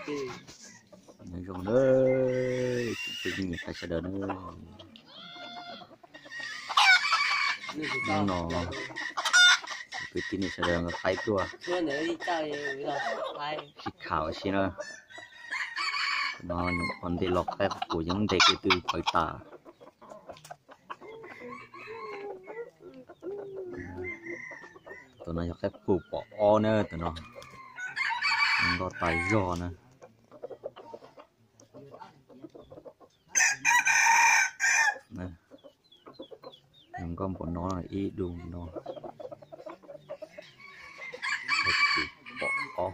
Nyob zoo na, kwv tij niam txiv sawv daws na. Hnub no kwv tij niam sawv daws nqa qaib tuaj sib tham ua si na. No nyuam qhuav ntes los qaib qus yeej ntes kiag twb pawv tas. Tus no yog qaib qus pom ob na, tus no nkauj tas zog na. Zoo nkauj npaum no ib du no, pom ob.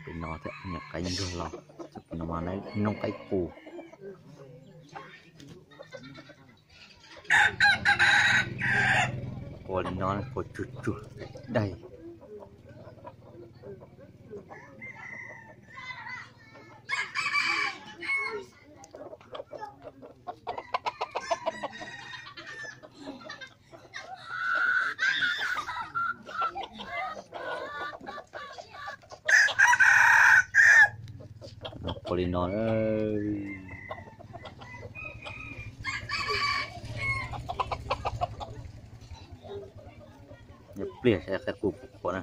Pem no thiab niam qaib ntsuag los, pem no mas noob qaib qus. Qua li no qua tsuag tsuag daig. Qua li no, ib pliag saib qaib qus puas qhuav na.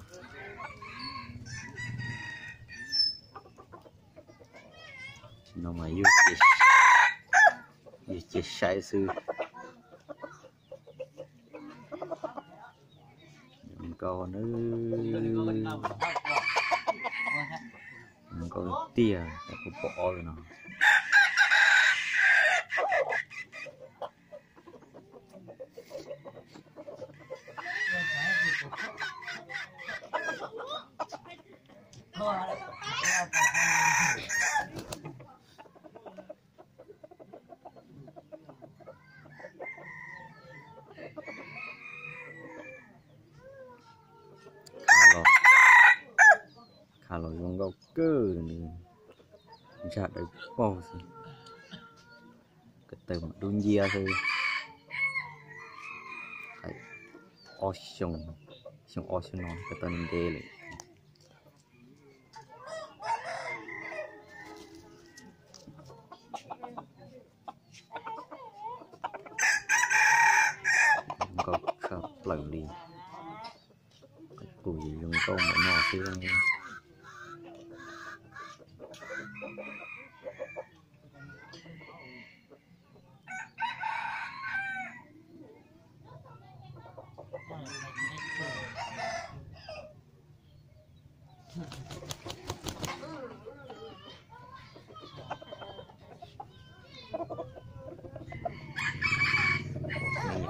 No mas yus cia saib xwb. Nkauj na, nkauj tiag, kuv pom ob li no. Kha los zoo nkauj kawg li, ntsaj dawb paug xwb. Ko taw mas dub nciab xwb. Ob xyoo, xyoo ob xyoo no ko taw ntev lawm. Nkauj tshaj plaws li. Qaib qus zoo nkauj npaum no xwb.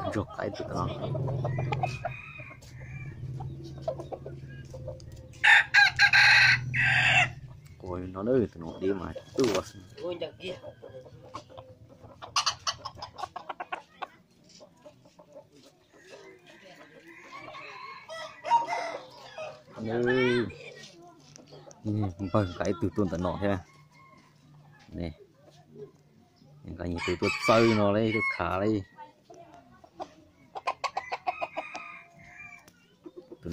Ntsuag qaib tus no. Ua no na, tus no dib mas tuaj xwb. Npawg nqa ib tug tuaj ntawm no thiab. Nqa ib tug tuaj txawb no li, tuaj khav li. Tus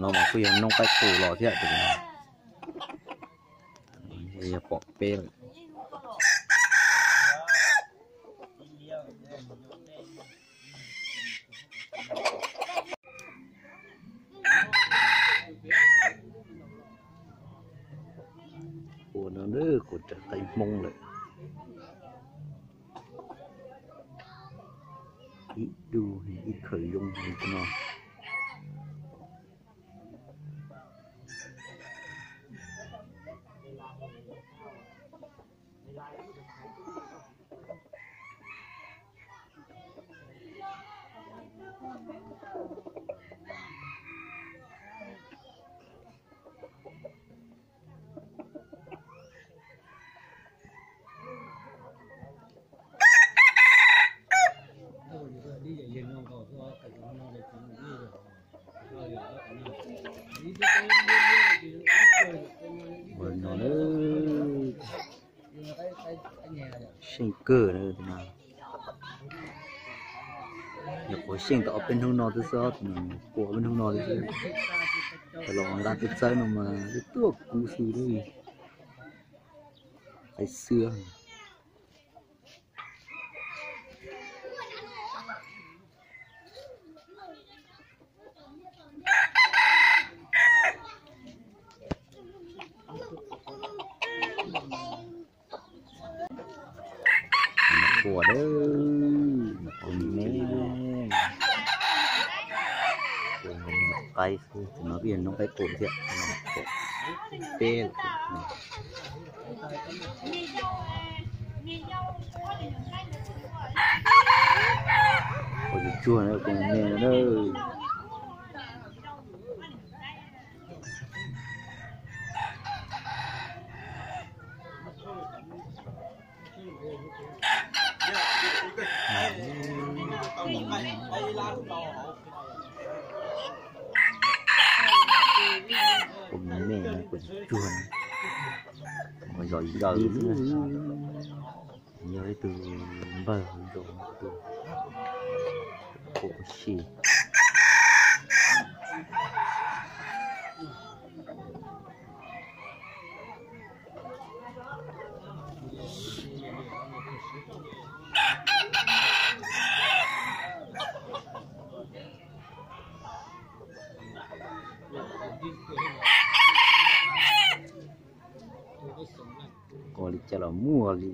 no mas kuj yog noob qaib qus los thiab tus no. Yog pom peb lawm. Ua no na, kuv raws qaib Hmoob lawm. Ib du ib khaws zoo li no. Ua no na, seej kawg na tus no. Nyuam qhuav seej tau ob peb hnub no twb xwb, tus no nyuam qhuav ob peb hnub no twb xwb. Los nqa tej txawb no mas twb tuaj kub xwb li. Qaib xwb. Quas dawb, quas me, quas qaib xwb, tus no pib yog noob qaib quas thiab, peb. Quas tsuag tsuag na, quas me na. Quas me, quas tsuag tsuag, zom zaws xwb. Yog ib tug npawg hauv zos tus quas si. Ua li cas los muaj li.